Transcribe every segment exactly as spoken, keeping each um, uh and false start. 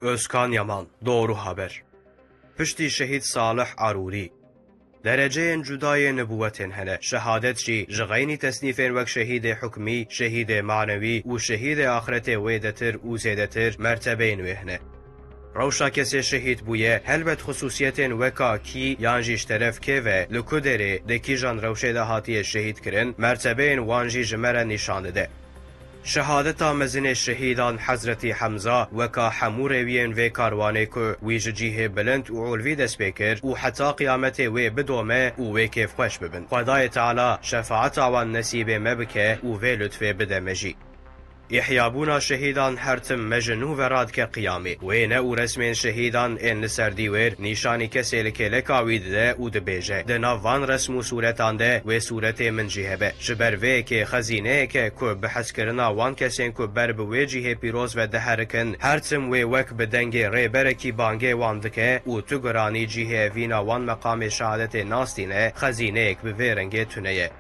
Özkan Yaman, Doğru Haber. Piştî şehîd Salih Arûrî. Dereceyên cuda yê nibûwetên hene. Şehadet jî ji xeynî tesnîfên wek şehîdê hukmî, şehîdê manewî û şehîdê axretê wê detir û zêdetir mertebeyên wê hene. Rewşa kesê şehîd bûye, helbet xisûsiyetên weka kî yan jî ji teref kê ve, li ku derê, di kîjan rewşê de hatiye şehîd kirin, mertebeyên wan jî ji me re nîşan dide. Şehadeta mezinê şehîdan Hezretî Hemza weka hemû rêwiyên vê karwanê ku wî ji cihê bilind û ulvî dest pê kir û heta qiyametê wê bidome û wê kêfxweş bibin. Xwedayê Teala şefaeta wan nesîbê me bike û vê lutfê bide me jî. Îhyabûna şehîdan her tim me ji nû ve radike qiyamê. Wêne û resmên şehîdan ên li ser dîwêr nîşanî kesê li kêleka wî dide û dibêje, di nav van resm û sûretan de wê sûretê min jî hebe. Ji ber vê yekê xezîneyeke ku bi hezkirina wan kesên ku ber bi wê cihê pîroz ve diherikin, her tim wê wek bi dengê rêberekî bangê wan dike û tu giranî cihê evîna wan meqamê şehadetê nas tîne, xezîneyek bi vê rengê tune ye.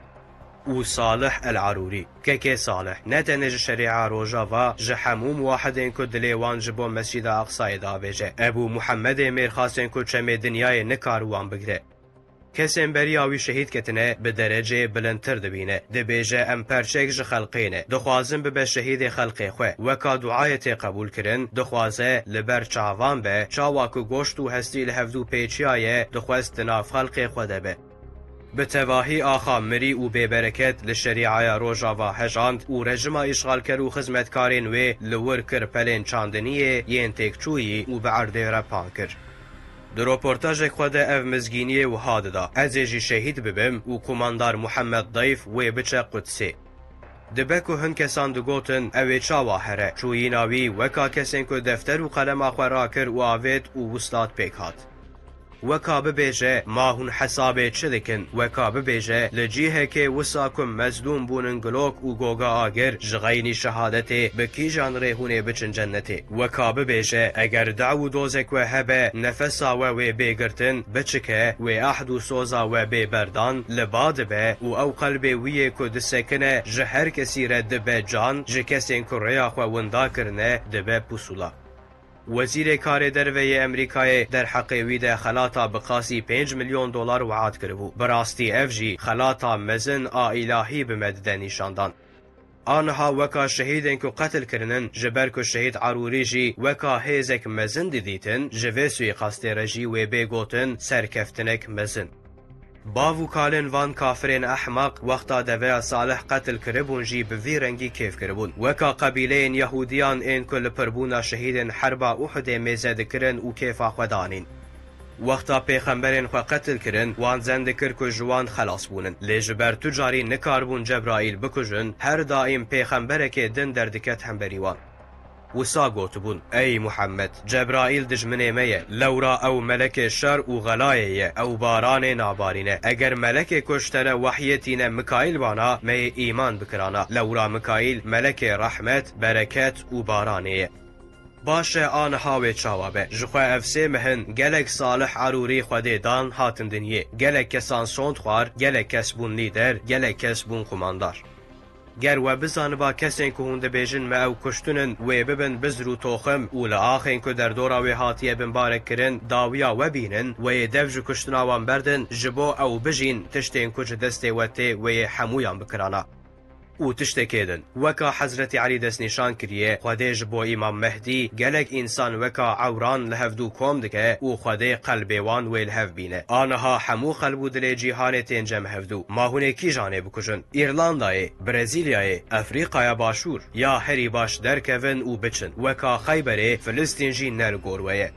Û Salih El Arûrî, kekê Salih, ne tenê ji şerîa Rojava, ji hemû muwahidên ku dilê wan ji bo Mescîda Aqsayê davêje, Ebû Muhemmedê mêrxasên ku çemê dinyayê nikar wan bigire. Kesên beriya wî şehîd ketine, bi dereceyê bilindtir dibîne. Dibêje, em perçek ji xelqê ne. Dixwazin bibe şehîdê xelqê xwe. Weka duayê tê qebûlkirin, dixwaze li ber çavan be, çawa ku goşt û hestî li hevdû pêçiyaye, dixwest di nav xelqê xwe de be. Bi tevahî axa mirî û bêbereket li şerîaya Rojava hejand û rejima îşxalker û xizmetkarên wê li wir kir pelên çandiniyê yên têkçûyî û bi erdê re pan kir. Di roportajek xwe de ev mizgîniyê wiha dida, Ez ê jî şehîd bibim û Komandar Muhammed Dayf wê biçe Qudsê. Dibe ku hin kesan digotin, Ew ê çawa here? Çûyîna wî weka kesên ku defter û qelema xwe rakir û avêt û wuslat pêk hat. Weka bibêje, Ma hûn hesabê çi dikin? Weka bibêje, Li cihekê wisa ku mezlûm bûnin gilok û goga agir, ji xeynî şehadetê bi kîjan rê hûn ê biçin cennetê? Weka bibêje, Eger dew û dozek we hebe, nefesa we wê bê girtin, biçike, wê ahd û soza we bê berdan, li ba dibe û ew qelbê wî yê ku disekine, ji her kesî re dibe can, ji kesên ku rêya xwe winda kirine, dibe pusula. Wezîrê Karê Derve yê Amerîkayê derheqê wî de xelata bi qasî pênc milyon dolar we'at kiribû. Bi rastî ev jî xelata mezin a îlahî bi me dide nîşandan. Aniha weka şehîdên ku qetil kirinin, ji ber ku şehîd Arûrî jî weka hêzek mezin didîtin, ji vê suîqastê re jî wê bê gotin serkeftinek mezin. Bav û kalên van kafirên ehmaq wexta deveya Salih qetil kiribûn jî bi vî rengî kêf kiribûn. Weka qebîleyên Yehûdiyan ên ku li pirbûna şehîdên herba Uhudê mêze dikirin û kêfa xwe danîn. Wexta pêxemberên xwe qetil kirin, wan zen dikir ku ji wan xelas bûnin. Lê ji ber tu carî nikaribûn Cebraîl bikujin, her daîm pêxemberekê din derdiket hemberî wan. Wisa gotibûn, Ey Muhammed, Cebraîl dijminê me ye, lewra ew melekê şer û xelayê ye, ew baranê nabarîne. Eger melekê ku ji te re wehyê tîne Mikaîl bana, me yê îman bikirana. Lewra Mikaîl melekê rehmet, bereket û baranê ye. Baş e, aniha wê çawa be? Ji xwe ev sê meh in gelek Salih Arûrî Xwedê dan hatin dinyê. Gelek kesan sond xwar, gelek kes bûn lîder, gelek kes bûn qumandar. Ger we bizaniba kesên ku hûn dibêjin me ew kuştin in, wê bibin bizr û toxim û li axên ku derdora wê hatiye bimbarek kirin, dawiya we bînin, wê yê dev ji kuştina wan berdin, ji bo ew bijîn, tiştên ku ji destê we tê, wê yê hemûyan bikirana. Û tiştekê din, weka Hezretî Elî destnîşan kiriye, Xwedê ji bo Îmam Mehdî gelek însan weka ewran li hevdû kom dike û Xwedê qelbê wan wê li hev bîne. Aniha hemû qelb û dilê cîhanê tên cem hevdû. Ma hûn ê kîjanê bikujin? Îrlandayê, Brezîlyayê, Efrîkaya Başûr? Ya herî baş derkevin û biçin. Weka Xeyberê, Filistîn jî ne li gor we ye.